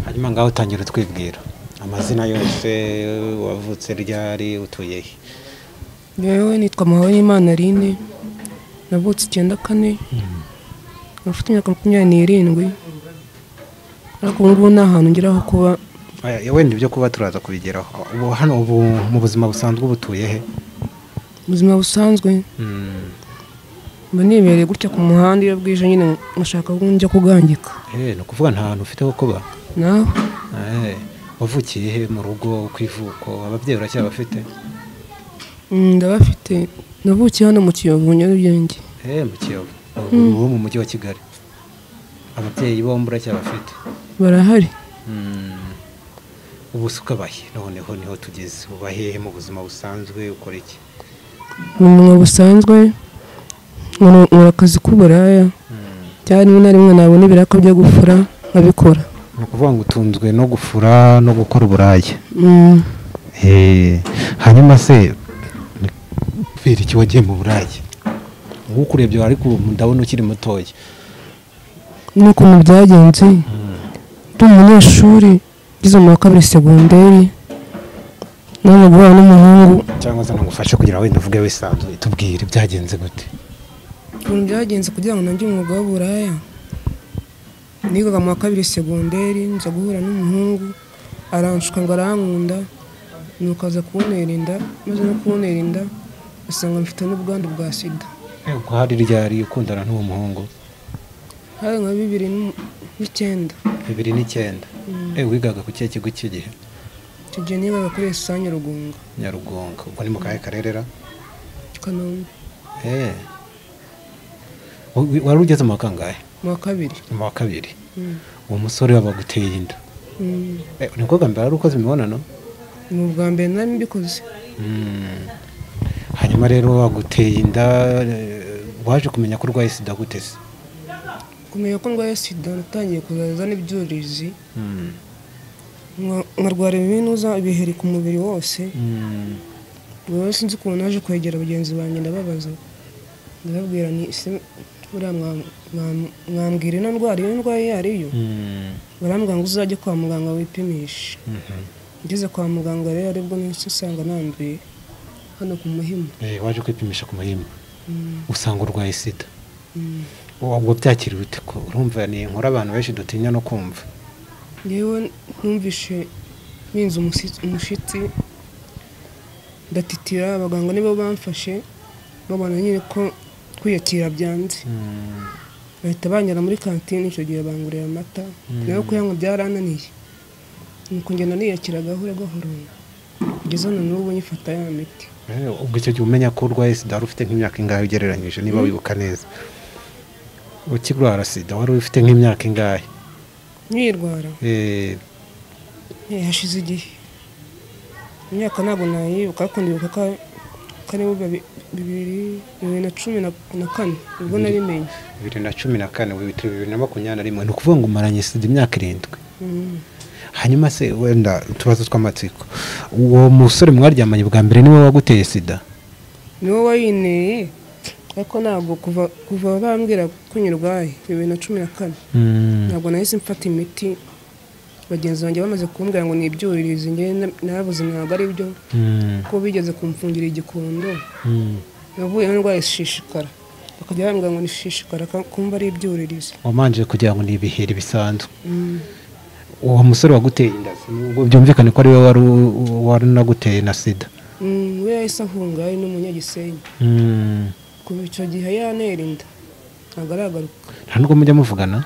Hanyuma ngaho utangira twibwira amazina yose, wavutse ryari, utuye he? Yewe, nitwa Muhawenimana Aline, navutse 94, mfite imyaka 27, ariko ubu ngubu nta hantu ngira ho kuba. Wenda ibyo kuba turaza kubigeraho. Ubu hano, ubu mu buzima busanzwe uba utuye he? Ubuzima busanzwe mba nibereye gutya ku muhanda, iyo bwije nyine ngashaka aho njya kugangika. Ni ukuvuga nta hantu ufite ho kuba? Naho. Wavukiye he mu rugo, ku ivuko? Ababyeyi uracyabafite? Ndabafite. Navukiye hano mu Kiyovu, Nyarugenge. Mu Kiyovu. Ubu mu mujyi wa Kigali. Ababyeyi bombi uracyabafite? Barahari. Ubu se ukabahe? Noneho niho tugeze. Uba hehe mu buzima busanzwe, ukora iki? Mu buzima busanzwe nkora akazi k'uburaya, cyangwa rimwe na rimwe nabona ibiraka byo gufura nkabikora. Ni ukuvuga ngo utunzwe no gufura no gukora uburaya. Hanyuma se kubera iki wagiye mu buraya? Nk'uko urebye ariko ndabona ukiri mutoya. N'ukuntu byagenze, ndi umunyeshuri ngeze mu wa kabiri segonderi, naje guhura n'umuhungu. Cyangwa se nagufashe kugira wenda uvuge wisanzuye, tubwire byagenze gute? Ukuntu byagenze kugira ngo ntangire umwuga w'uburaya, nigaga mu wa kabiri segonderi, nza guhura n'umuhungu aranshuka ngo arankunda, nuko aza kuntera inda. Maze no kuntera inda asanga mfite n'ubwandu bwa sida. Ubwo hari ryari ukundana n'uwo muhungu? Hari nka 2009. 2009. Wigaga ku kihe kigo icyo gihe? Icyo gihe nigaga kuri ESA Nyarugunga. Nyarugunga. Ubwo ni mu kahe karere ra? Kanombe. Wari ugeze mu wa kangahe? Mu wa kabiri. Mu wa kabiri. Uwo musore wabaguteye inda. Ni bwo bwa mbere wari ukoze imibonano? Ni ubwa mbere nari mbikoze. Hanyuma rero waguteye inda, waje kumenya ko urwaye sida gute se? Kumenya ko ndwaye sida natangiye kuzaza n'ibyuririzi, nkarwara ibinuza, ibiheri ku mubiri wose. Ubwo sinzi ukuntu naje kwegera bagenzi banjye ndababaza, ndababwira nti ese buriya mwambwira ino ndwara iyo ndwaye iyo ari yo? Barambwira ngo uzajye kwa muganga wipimishe. Ngeze kwa muganga rero aribwo nahise usanga nanduye hano ku Muhima. Waje kwipimisha ku Muhima usanga urwaye sida. Ubwo byakiriwe ute? Ko urumva ni inkuru abantu benshi dutinya no kumva. Yewe, numvishe mpinze umushitsi, ndatitira. Abaganga nibo bamfashe, babona nyine ko kwiyakira byanze, bahita banjyana muri kantine. Icyo gihe bangurira amata, nayo kuyanywa byarananiye, nuko ngenda niyakira gahoro gahoro kugeza na n'ubu nyifata ya miti. Ubwo icyo gihe umenya ko urwaye sida wari ufite nk'imyaka ingahe ugereranyije, niba wibuka neza? Ukirwara sida wari ufite nk'imyaka ingahe? Nkirwara? Hashize igihe, imyaka ntabwo nayibuka, ariko ndibuka ko ari 2014 ubwo nabimenye. 2014, 2021, ni ukuvuga ngo umaranye sida imyaka 7. Hanyuma se wenda utubazo tw'amatsiko, uwo musore mwaryamanye bwa mbere niwe waguteye sida? Niwe wayinteye, ariko ntabwo kuva bambwira ko nyirwaye 2014 ntabwo nahise mfata imiti. Bagenzi banjye bamaze kumbwira ngo ni ibyuririzi, njye narabuze, ntabwo ari byo, kuko bigeze kumfungira igikondo. Navuye ndwaye shishikara, bakajya bambwira ngo ni shishikara, kumva ari ibyuririzi. Wamanje kugira ngo ni ibiheri bisanzwe. Uwo musore waguteye inda, ubwo byumvikane ko ari we wari unaguteye na sida? We yahise ahunga, ari n'umunyagisenyi. Kuva icyo gihe yantera inda ntabwo aragaruka. Nta nubwo mujya muvugana?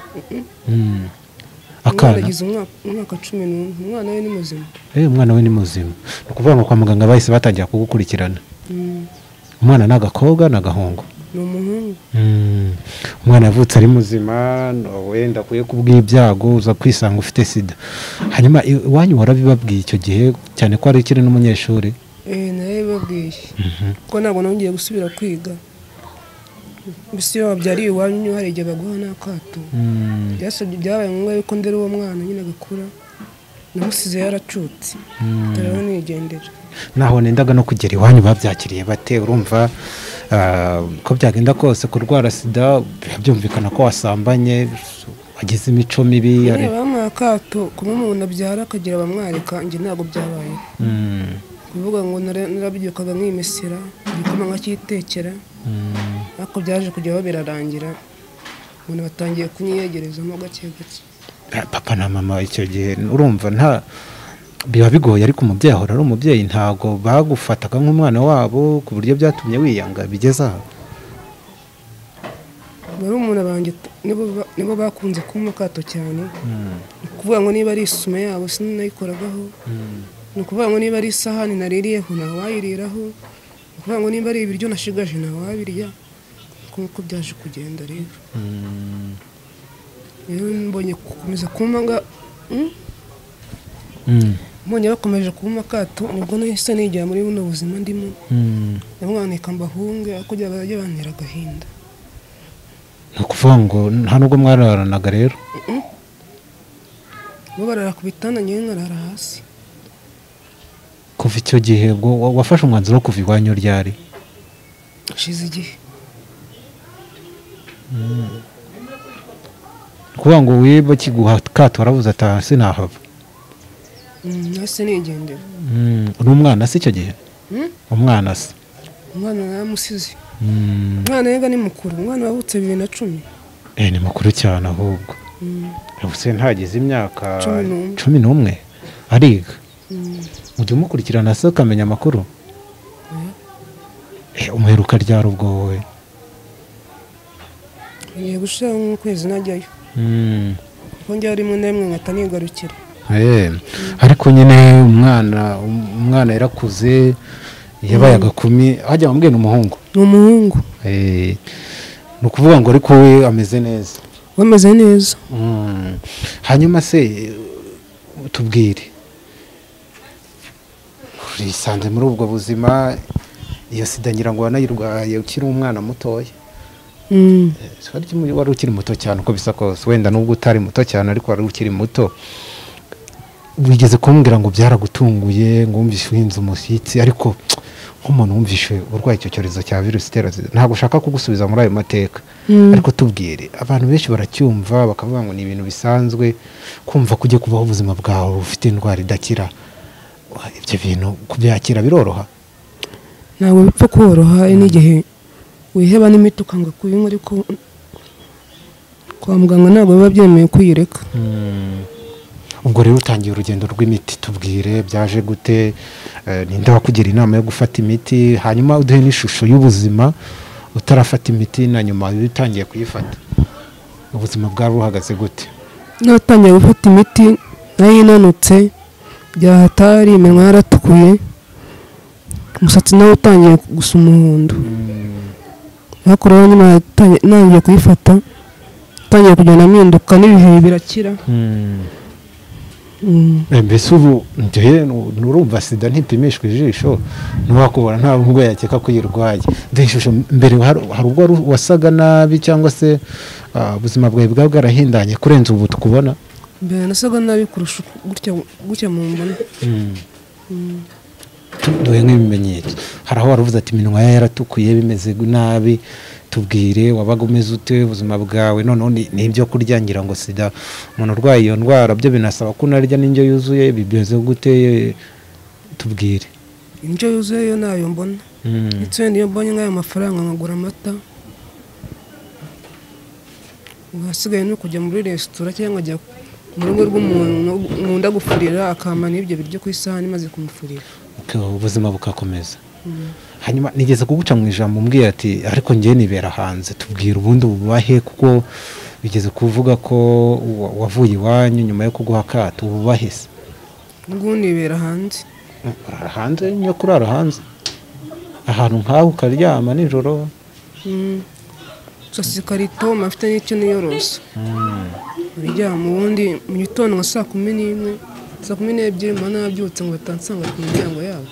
Akana agize umwaka 11, umwana we ni muzima. Umwana we ni muzima. Ni ukuvuga ngo kwa muganga bahise batangira kugukurikirana. Umwana ni agakobwa ni agahungu? Ni umuhungu. Umwana yavutse ari muzima, wenda akuye kubw'ibyago uza kwisanga ufite sida. Hanyuma iwanyu warabibabwiye icyo gihe, cyane ko ari ukiri n'umunyeshuri? Narabibabwiye, kuko ntabwo nongeye gusubira kwiga. Mbese iyo wabyariye iwanyu hari igihe baguha n'akato. Byabaye ngombwa yuko ndera uwo mwana nyine agakura, namusize yaracutse, rero nigendera. Naho nendaga no kugera iwanyu babyakiriye bate? Urumva ko byagenda kose kurwara sida byumvikana ko wasambanye, wagize imico mibi. Kumpa akato, kumwe umuntu abyara akagira abamwarika, njye ntabwo byabaye. Kuvuga ngo narabyukaga nkimesera, igikoma nkakitekera, ariko byaje kujyaho birarangira, umuntu batangiye kunyiyegerezamo gake gake. Papa na mama icyo gihe urumva nta biba bigoye, ariko umubyeyi ahora ari umubyeyi, ntago bagufataga nk'umwana wabo ku buryo byatumye wiyanga bigeze aho. Barumuna banjye nibo bakunze kumpa akato cyane. Ni ukuvuga ngo niba ari isume yabo sinayikoragaho, ni ukuvuga ngo niba ari isahani naririyeho ntawayiriraho, ni ukuvuga ngo niba ari ibiryo nashigaje ntawabirya, nk'uko byaje kugenda rero. Rero mbonye gukomeza kumpa mbonye bakomeje kumpa akato, nibwo nahise nigera muri buno buzima ndimo. Ndamwanika mbahunge, ariko bajya bantera agahinda. Ni ukuvuga ngo nta nubwo mwararanaga rero? Bo barara ku bitanda, njyewe nkarara hasi. Kuva icyo gihe ubwo wafashe umwanzuro wo kuva iwanyu ryari? Hashize igihe. Ni ukuvuga ngo we bakiguha akato waravuze ati aha sinahava? Nahise nigendera. Ni umwana se icyo gihe? Umwana se? Umwana naramusize. Umwana yega ni mukuru, umwana wavutse 2010. Ni mukuru cyane ahubwo. Ubuse ntageze imyaka 11 ariga. Ujya umukurikirana se ukamenya amakuru? Umuheruka ryari ubwo wowe? Ngiye gushira nk'ukwezi najyayo. Kuko njya rimwe na rimwe nkata nigarukira. Ariko nyine umwana yarakuze, yabaye agakumi, hajya bambwiye ni umuhungu. Ni umuhungu. Ni ukuvuga ngo ariko we ameze neza. We ameze neza. Hanyuma se tubwire, urisanze muri ubwo buzima, iyo sida ngira ngo wanayirwaye ukiri umwana mutoya. Wari ukiri muto cyane uko bisa kose, wenda nubwo utari muto cyane ariko wari ukiri muto. Wigeze kumbwira ngo byaragutunguye, ngo wumvishe uhinze umushyitsi, ariko nk'umuntu wumvishe urwaye icyo cyorezo cya virusi itera sida, ntabwo ushaka kugusubiza muri ayo mateka. Ariko tubwire, abantu benshi baracyumva bakavuga ngo ni ibintu bisanzwe, kumva kujya kubaho ubuzima bwawe ufite indwara idakira, ibyo bintu kubyakira biroroha? Ntabwo bipfa koroha, n'igihe wiheba n'imiti ukanga kuyinywa, ariko kwa muganga ntabwo biba byemewe kuyireka. Ubwo rero utangiye urugendo rw'imiti, tubwire byaje gute, ninde wakugira inama yo gufata imiti, hanyuma uduhe n'ishusho y'ubuzima utarafata imiti na nyuma utangiye kuyifata, ubuzima bwawe buhagaze gute? Natangiye gufata imiti nayo inanutse byahatari, iminwa yaratukuye, umusatsi nawo utangiye gusa umuhondo. Ariko rero nyuma natangiye kuyifata, natangiye kugenda mpinduka n'ibihe birakira. Mbese ubu nurumva sida ntipimishwa ijisho, ntiwakubona nta nubwo yakeka ko uyirwaye. Duhe ishusho, mbere hari ubwo wasaga nabi cyangwa se ubuzima bwawe bwaba bwarahindanye kurenza ubu tukubona? Mbere nasaga nabi kurusha gutya mu mbona. Duhe nk'ibimenyetso. Hari aho wari uvuze ati iminwa ye yaratukuye bimeze nabi, tubwire wabaga umeze ute ubuzima bwawe, noneho ni ibyo kurya, ngira ngo sida umuntu urwaye iyo ndwara byo binasaba ko unarya n'indyo yuzuye, bimeze gute? Tubwire. Indyo yuzuye yo nayo mbona. Ndetse niyo mbonye nk'ayo mafaranga nkagura amata, ahasigaye ni ukujya muri resitora cyangwa nkajya mu rugo rw'umuntu nkunda gufurira, akampa n'ibyo biryo ku isahani maze kumufurira. Ubuzima bukakomeza. Hanyuma nigeze kuguca mu ijambo umbwira ati ariko njye nibera hanze, tubwira ubundi ububahe, kuko bigeze kuvuga ko wavuye iwanyu nyuma yo kuguha akato, ububahe se? Ubwo nibera hanze. Urara hanze? Niyo kurara hanze ahantu nkaho ukaryama nijoro? Sasa ikarito mafite n'icyo niyorosa. Uryama ubundi mu gitondo nka saa 11, saa 12 mba nabyutse ngo batansanga ku miryango yabo.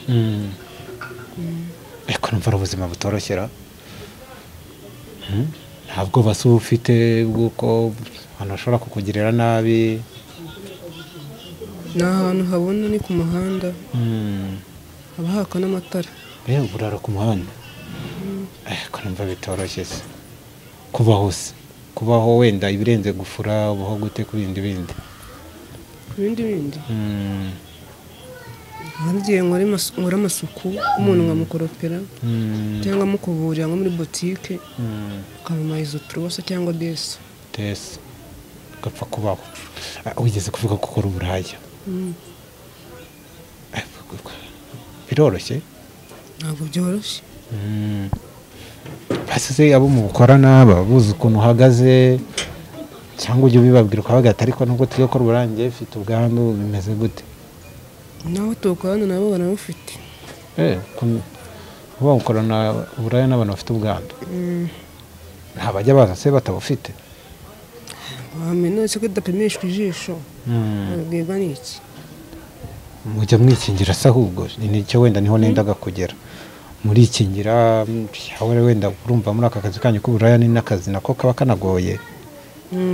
Ariko numva ari ubuzima butoroshyera. Ntabwo basa ufite bw'uko abantu bashobora kukugirira nabi. Ni ahantu habona, ni ku muhanda, haba haka n'amatara. Urara ku muhanda? Ariko numva bitoroshye se. Kubaho se? Kubaho wenda ibirenze gufura, ubaho gute ku bindi bindi? Ku bindi bindi ngiye nkora amasuku, umuntu nkamukoropera cyangwa mukuburira nko muri botike, ukamamaza izo turuwasa cyangwa desi desi ugapfa kubaho. Wigeze kuvuga ko ukora uburaya, biroroshye? Ntabwo byoroshye. Basize abo mukorana babuze ukuntu uhagaze, cyangwa ujya ubibabwira ukabaga ati ariko nubwo turi gukora uburaya njye mfite ubwandu, bimeze gute? Naho tukorana nabo barabufite. Uba ukorana uburaya n'abantu bafite ubwandu, ntabajya baza se batabufite? Wamenya se ko idapimishwa ijisho, babwirwa n'iki? Mujya mwikingira se ahubwo? Nicyo wenda niho nendaga kugera. Murikingira wenda urumva muri aka kazi kanyu k'uburaya ni n'akazi nako kaba kanagoye.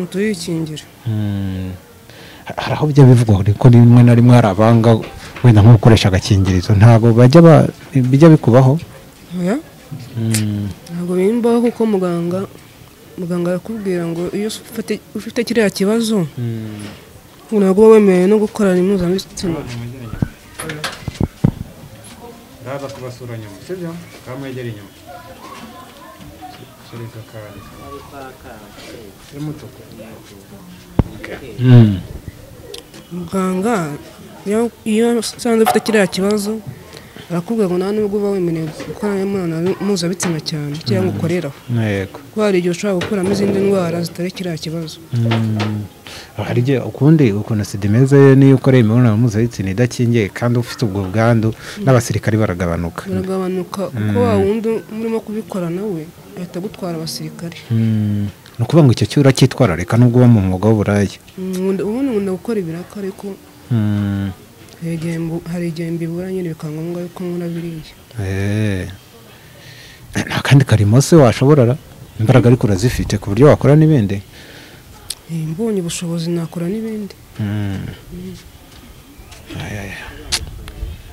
Turikingira. Hari aho bijya bivugwa ko rimwe na rimwe hari abanga wenda nko gukoresha agakingirizo, ntabwo bajya bijya bikubaho? Oya, ntabwo bimbaho kuko muganga arakubwira ngo iyo ufite kiriya kibazo ntabwo uba wemerewe no gukorana impuzabitsina. Ndaza kubasura nyuma, sibyo? Kamwegera inyuma. Shirika kandi. Y'umutuku. Muganga iyo usanze ufite kiriya kibazo arakubwira ngo nta nubwo uba wemerewe gukora imibonano mpuzabitsina cyane cyangwa ukoreraho. Yego. Kuko hari igihe ushobora gukuramo izindi ndwara zitari kiriya kibazo. Hari igihe ukundi ukuntu sida imeze, niyo ukoreye imibonano mpuzabitsina idakingiye kandi ufite ubwo bwandu, n'abasirikari baragabanuka. Baragabanuka kuko wa wundi murimo kubikora nawe ahita agutwara abasirikari. Ni ukuvuga ngo icyo cyo uracyitwararika nubwo uba mu mwuga w'uburaya? Ubundi nkunda gukora ibiraka, ariko hari igihe mbibura nyine bikaba ngombwa yuko nkora biriya. Nta kandi karimo se washobora? Imbaraga ariko urazifite ku buryo wakora n'ibindi? Mbonye ubushobozi nakora n'ibindi.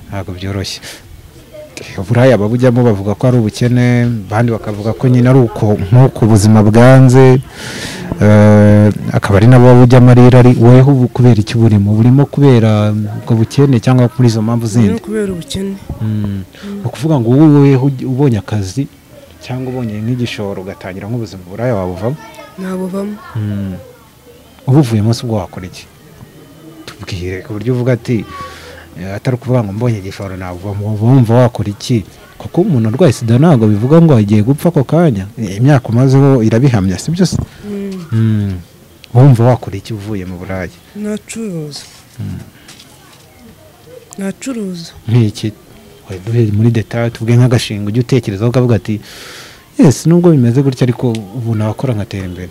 Ntabwo byoroshye. Uburaya babujyamo bavuga ko ari ubukene, abandi bakavuga ko nyine ari uko nk'uko ubuzima bwanze, akaba ari nabo babujyamo ari weho kubera iki burimo? Burimo kubera ubwo bukene cyangwa kuri izo mpamvu zindi? Kubera ubukene. Ni ukuvuga ngo wowe ubonye akazi cyangwa ubonye nk'igishoro ugatangira nk'ubuzima uburaya wabuvamo? Nabuvamo. Ubuvuyemo se ubwo wakora iki? Tubwire ku buryo uvuga ati atari ukuvuga ngo mbonye igishoro nabuvamo, wumva wakora iki? Kuko umuntu arwaye sida ntabwo bivuga ngo agiye gupfa ako kanya, imyaka umazeho irabihamya, si byo se? Wumva wakora iki uvuye mu buraya? Nacuruza. Nacuruza nk'iki? Duhe muri detail, tubwe nk'agashinga ujya utekerezaho ukavuga ati yes nubwo bimeze gutya ariko ubu nakora nkatera imbere.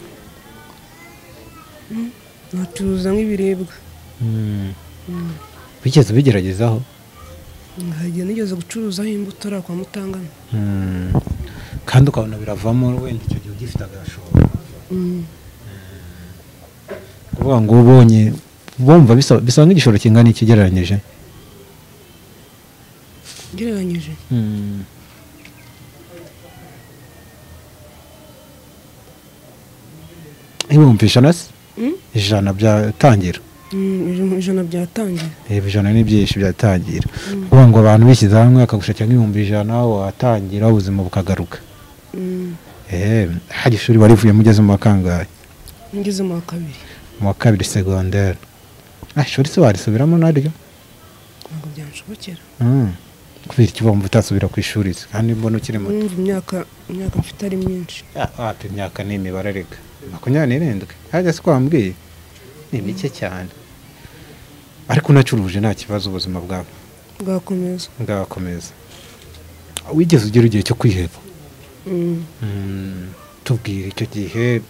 Nacuruza nk'ibiribwa. Bigeze ubigeragezaho? Ngiye nigeze gucuruzaho imbuto ari kwa Mutangana. Kandi ukabona biravamo wenda icyo gihe ugifite agashoro. Kuvuga ngo ubonye bumva bisa nk'igishoro kingana iki ugereranyije? Ugereranyije? Ibihumbi 100 se? 100 byatangira. 100 byatangira. 100 ni byinshi byatangira. Kuvuga ngo abantu bishyize hamwe akagushakira nk'ibihumbi 100 watangira ubuzima bukagaruka. Hari ishuri warivuye mugeze mu makangahe? Ngeze mu wa kabiri. Mu wa kabiri secondaire. Ishuri se warisubiramo naryo? Ntabwo byanshobokera. Kubera iki wumva utasubira ku ishuri se? Kandi mbona ukiri muto. Imyaka mfite ari myinshi. Wapi imyaka ni imibare reka. 27. Hajya se kwambwiye? Ni mike cyane. Ariko unacuruje nta kibazo ubuzima bwawe bwakomeza. Bwakomeza. Wigeze ugira igihe cyo kwiheba? Tubwire icyo gihe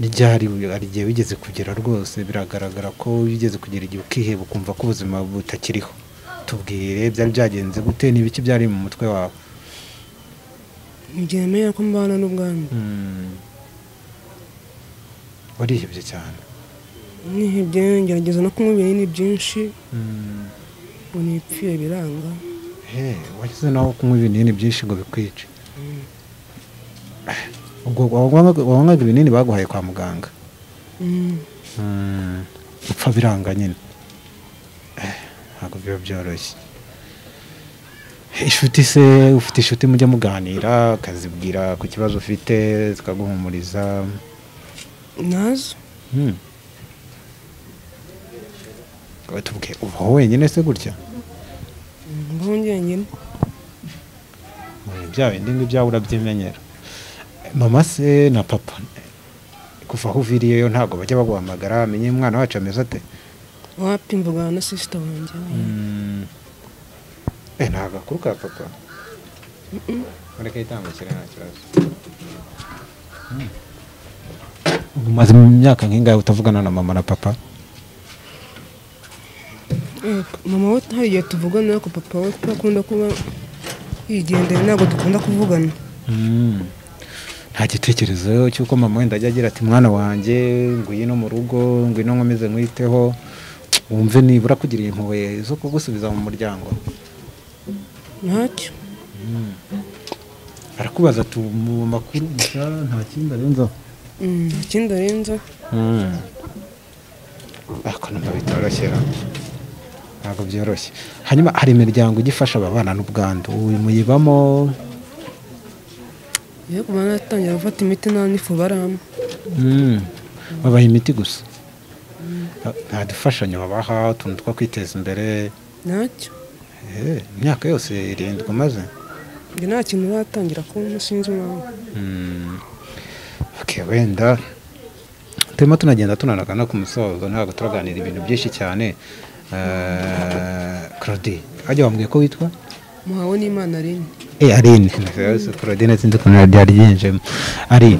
ryari, ari igihe wigeze kugera rwose biragaragara ko wigeze kugera igihe ukiheba ukumva ko ubuzima butakiriho. Tubwire byari byagenze gute, n'ibiki byari mu mutwe wawe? Igihe menya ko mbana n'ubwandu. Warihebye cyane? Nihebye, ngerageza no kunywa ibinini byinshi ngo nipfire biranga. Washyize naho kunywa ibinini byinshi ngo bikwice? Ubwo wanywaga ibinini baguhaye kwa muganga? Gupfa biranga nyine. Ntabwo biba byoroshye. Inshuti se, ufite inshuti mujya muganira akazibwira ku kibazo ufite zikaguhumuriza? Nazo. Tubwe ubaho wenyine se gutya? Mbaho njyenyine. Bya bindi ngo ibyawe urabyimenyera. Mama se na papa kuva aho uviriyeyo ntabwo bajya baguhamagara amenye umwana wacu ameze ate? Wapi, mvugana na sister wanjye. Nta gakuru ka papa? Mureke yitambukire nta kibazo. Umaze imyaka nk'ingahe utavugana na mama na papa? Mama we hari igihe tuvugana, ariko papa we kuko akunda kuba yigendera ntabwo dukunda kuvugana. Nta gitekerezo cy'uko mama wenda ajya agira ati mwana wanjye ngwino mu rugo, ngwino nkomeze nkwiteho, wumve nibura kugira impuhwe zo kugusubiza mu muryango? Ntacyo. Arakubaza ati mu makuru gusa nta kindi arenzaho? Nta kindi arenzaho. Ariko numva bitoroshye, ntabwo byoroshye. Hanyuma hari imiryango igifasha ababana n'ubwandu, uyu muyibamo? Yego, kuva natangira gufata imiti nta n'ifu barampa. Babaha imiti gusa? Nta dufashanyo babaha, utuntu two kwiteza imbere? Ntacyo. Imyaka yose 7 umaze? Njye nta kintu batangira kubona, sinzi impamvu. Okay, wenda turimo tunagenda tunanagana ku musozo, ntabwo turaganira ibintu byinshi cyane. Claudine, hajya wambwiye ko witwa? Muhawe n'Imana Aline. Aline. Claudine sinzi ukuntu ryari ryinjemo. Aline,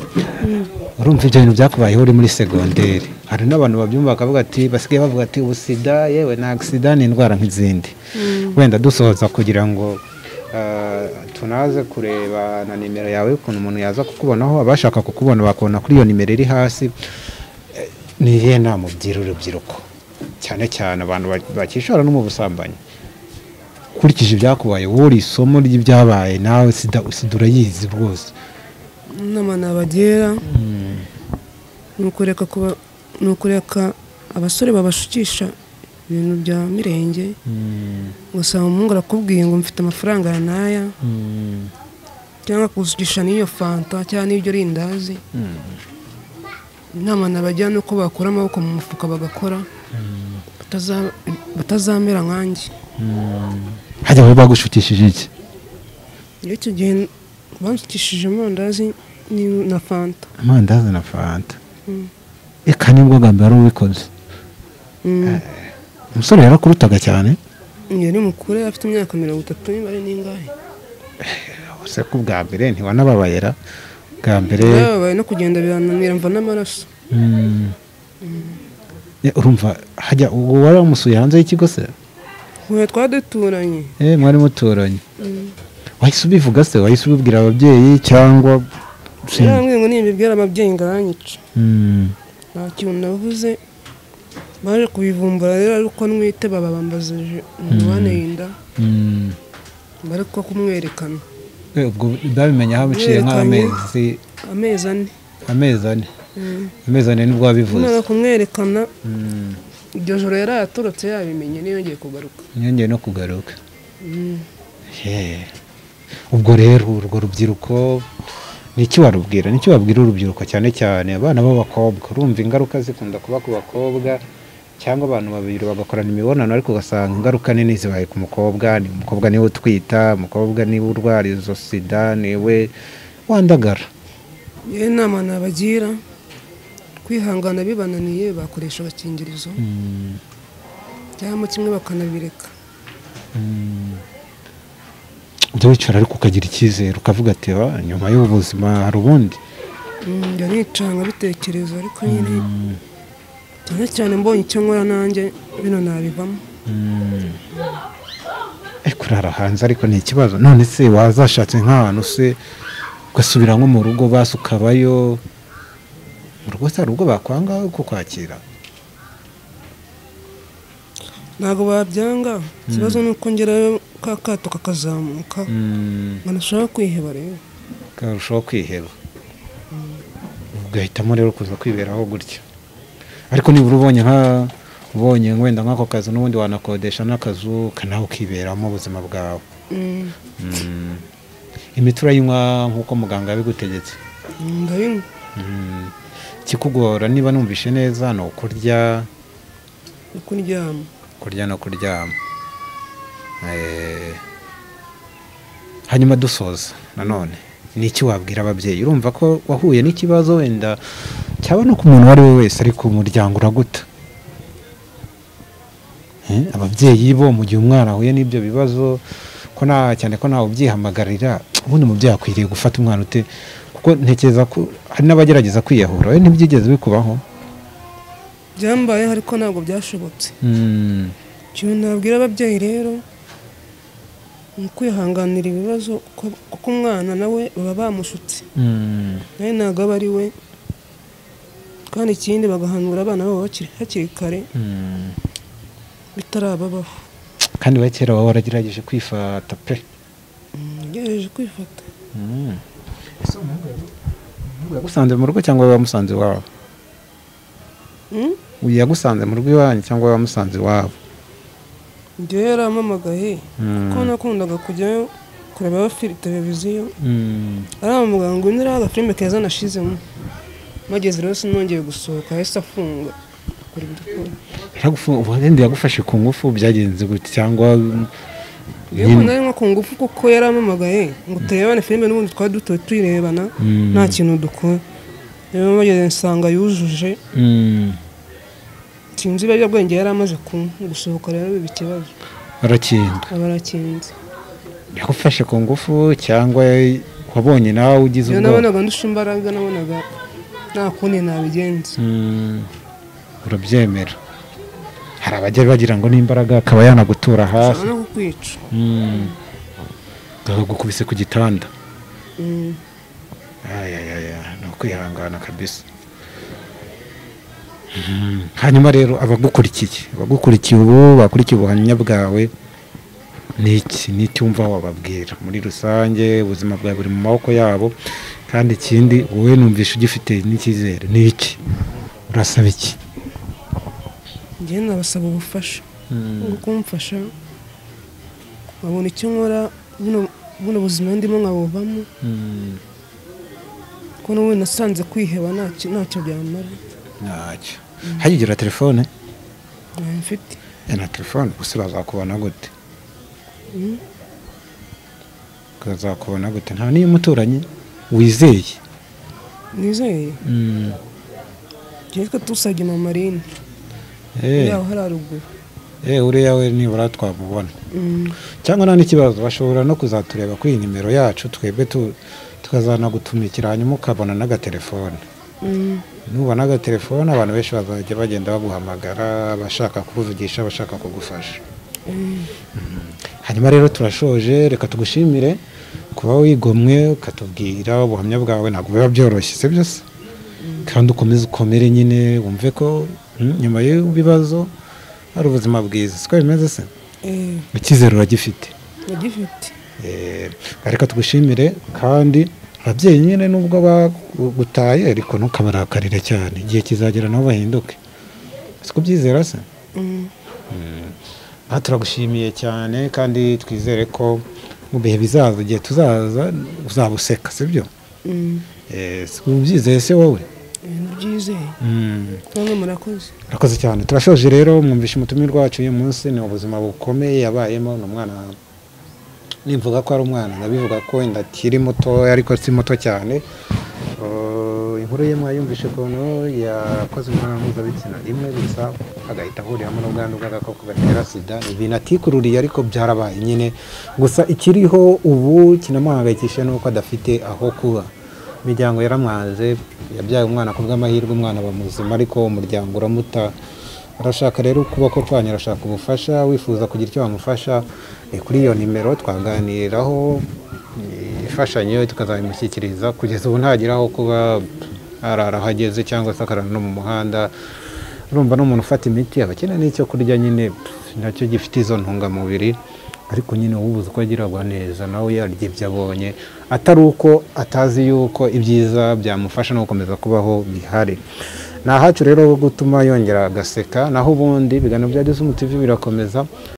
urumva ibyo bintu byakubayeho uri muri segonderi. Hari n'abantu babyumva bakavuga ati basigaye bavuga ati ubu sida, yewe na sida ni indwara nk'izindi. Wenda dusoza kugira ngo tunaze kureba na nimero yawe ukuntu umuntu yaza kukubonaho, abashaka kukubona bakubona kuri iyo nimero iri hasi. Ni iyihe nama ugira urubyiruko cyane cyane abantu bakishora no mu busambanyi? Ukurikije ibyakubaye wowe uri isomo ry'ibyabaye nawe sida urayizi rwose. Inama nabagira ni ukureka abasore babashukisha ibintu bya mirenge. Ugasanga umuhungu arakubwiye ngo mfite amafaranga aya n'aya, cyangwa kugushukisha n'iyo fanta cyangwa n'ibyo rindazi. Inama nabagira ni uko bakura amaboko mu mufuka bagakora, batazamera nkanjye. Hajya wowe bagushukishije iki? Icyo gihe banshukishije amandazi na fanta. Amandazi na fanta. Eka nibwo bwa mbere wari ubikoze? Umusore yarakurutaga cyane? Yari mukuru, afite imyaka 30 niba ari n'ingahe. Ese ko bwa mbere ntiwanababayera? Bwa mbere narababaye no kugenda birananira mva n'amaraso. Urumva hajya ubwo wari wamusuye hanze y'ikigo se? Mwe twaduturanye. Mwari muturanye. Wahise ubivuga se? Wahise ubibwira ababyeyi cyangwa? Yarambwiye ngo nimbibwira ababyeyi ngaranyica. Nta kintu navuze. Baje kubivumbura rero ariko nwite bababambazije umubane yinda. Bari ko kumwerekana. Ubwo babimenya habiciye nk'amezi amezi ane. Amezi ane. Amezi ane nibwo wabivuze. Nara kumwerekana. Iryo joro yari yatorotse yabimenye niyongeye kugaruka. Niyongeye no kugaruka. Ubwo rero urwo rubyiruko niki warubwira? Niki wabwira urubyiruko cyane cyane abana b'abakobwa? Urumva ingaruka zikunda kuba ku bakobwa cyangwa abantu babiri bagakorana imibonano, ariko ugasanga ingaruka nini zibaye ku mukobwa. Ni umukobwa niwe utwita, umukobwa niwe urwara izo sida, niwe wandagara. Yewe inama nabagira kwihangana bibananiye bakoresha agakingirizo cyangwa kimwe bakanabireka. Ujya wicara ariko ukagira icyizere ukavuga ati nyuma y'ubu buzima hari ubundi? Njya nicara nkabitekereza, ariko nyine cyane cyane mbonye icyo nkora nanjye bino nabivamo. Kurara hanze ariko ni ikibazo. None se wazashatse nk'ahantu se ugasubira nko mu rugo basi ukabayo? Mu rugo se hari ubwo bakwanga kukwakira? Ntabwo babyanga, ikibazo ni uko ngerayo ka kato kakazamuka nkanashaka kwiheba rero. Karushaho kwiheba. Ugahitamo rero kuza kwiberaho gutya. Ariko nibura ubonye nka Ubonye wenda nk'ako kazu n'ubundi wanakodesha n'akazu nawe ukiberamo ubuzima bwawe. Imiti urayinywa nk'uko muganga yabigutegetse? Ndayinywa. Ikikugora niba numvishe neza ni ukurya no kuryama. Kurya no kuryama. Hanyuma dusoza nanone ni iki wabwira ababyeyi? Urumva ko wahuye n'ikibazo wenda cyaba no ku muntu uwo ari we wese, ariko umuryango uraguta. Ababyeyi bo mu gihe umwana ahuye n'ibyo bibazo, ko nta cyane ko ntawe ubyihamagarira, ubundi umubyeyi akwiriye gufata umwana ute? Kuko ntekereza ko hari n'abagerageza kwiyahura. We ntibyigeze bikubaho? Byambayeho ariko ntabwo byashobotse. Ikintu nabwira ababyeyi rero ni ukwihanganira ibibazo, kuko umwana nawe baba bamushutse, nawe ntabwo aba ari we. Kandi ikindi bagahanura abana babo hakiri kare bitarababaho. Kandi we kera waba waragerageje kwifata pe? Nagerageje kwifata. Ese umuhungu yagusanze mu rugo cyangwa wamusanze iwabo? Yagusanze mu rugo iwanyu cyangwa wamusanze iwabo? Njyewe yarampamagaye kuko nakundaga kujyayo kureba televiziyo. Arampamagara ngo niriya agafilime keza nashizemo. Mageze rero sinongeye gusohoka, yahise afunga. Ubundi yagufashe ku ngufu byagenze gute cyangwa? Yego nari nko ku ngufu kuko yarampamagaye ngo turebane filime, n'ubundi twari dutoye tuyirebana nta kintu dukora. Rero mageze nsanga yujuje. Sinzi ibiyobyabwenge yari amaze kunywa, gusohoka rero biba ikibazo. Arakinga. Aba arakinze. Yagufashe ku ngufu cyangwa wabonye nawe ugize Iyo ubwoba? Nabonaga ndusha imbaraga, nabonaga nta kundi nabigenza. Urabyemera. Hari abajya bagira ngo n'imbaraga akaba yanagutura hasi. Ashobora no kukwica. Akagukubise ku gitanda. Ayayaya, ni ukwihangana kabisa. Hanyuma rero abagukurikiye ubu bakurikiye ubuhamya bwawe, ni iki wumva wababwira muri rusange? Ubuzima bwawe buri mu maboko yabo, kandi ikindi wowe numvisha ugifite n'icyizere. Ni iki urasaba iki? Njyewe nabasaba ubufasha bwo kumfasha nkabona icyo nkora, buno buzima ndimo nkabuvamo, kuko n'ubundi nasanze kwiheba ntacyo byamara. Ntacyo. Hajya ugira telefone? Ntayo mfite. Na telefone gusa bazakubona gute? Bazakubona gute? Nta n'iyo umuturanyi wizeye? Nizeye njyewe tusabye mama Marine yaho hari haruguru. Uriya we nibura twamubona. Cyangwa nta n'ikibazo, bashobora no kuzatureba kuri iyi nimero yacu, twebwe tukazanagutumikira, hanyuma ukabona n'agatelefone. Nubona agatelefone, abantu benshi bazajya bagenda baguhamagara bashaka kukuvugisha, bashaka kugufasha. Hanyuma rero turashoje, reka tugushimire kuba wigomwe ukatubwira ubuhamya bwawe. Ntabwo biba byoroshye, sibyo se? Kandi ukomeze ukomere nyine, wumve ko nyuma y'ibibazo hari ubuzima bwiza. Siko bimeze se? Eh. Icyizere uragifite? Ndagifite. Reka tugushimire, kandi ababyeyi nyine nubwo bagutaye ariko ntukabarakarire cyane, igihe kizagera nabo bahinduke. Siko ubyizera se? Mm. Aha turagushimiye cyane, kandi twizere ko mu bihe bizaza, igihe tuzaza, uzaba useka, sibyo? Mm. Siko ubyizeye se wowe? Ndabyizeye. Namwe murakoze. Urakoze cyane. Turashoje rero, mwumvishe umutumirwa wacu uyu munsi, ni ubuzima bukomeye yabayemo. Ni umwana, nimvuga ko ari umwana ndabivuga ko wenda akiri muto, ariko si muto cyane. Inkuru ye mwayumvishe ukuntu yakoze imibonano mpuzabitsina rimwe gusa agahita ahuriramo n'ubwandu bw'agakoko gatera sida. Ibintu atikururiye ariko byarabaye nyine. Gusa ikiriho ubu kinamuhangayikishije ni uko adafite aho kuba. Imiryango yaramwanze, yabyaye umwana ku bw'amahirwe umwana aba muzima, ariko umuryango uramuta. Arashaka rero ukuboko kwanyu, arashaka ubufasha. Wifuza kugira icyo wamufasha, kuri iyo nimero twaganiraho, imfashanyo tukazabimushyikiriza. Kugeza ubu ntagira aho kuba, arara aho ageze cyangwa se akarara no mu muhanda. Urumva n'umuntu ufata imiti aba akeneye n'icyo kurya nyine nacyo gifite izo ntungamubiri, ariko nyine ubuze uko agira agwa neza, nawe yarya ibyo abonye, atari uko atazi yuko ibyiza byamufasha no gukomeza kubaho bihari. Ni ahacu rero ho gutuma yongera agaseka. Naho ubundi ibiganiro bya Gisumu TV birakomeza.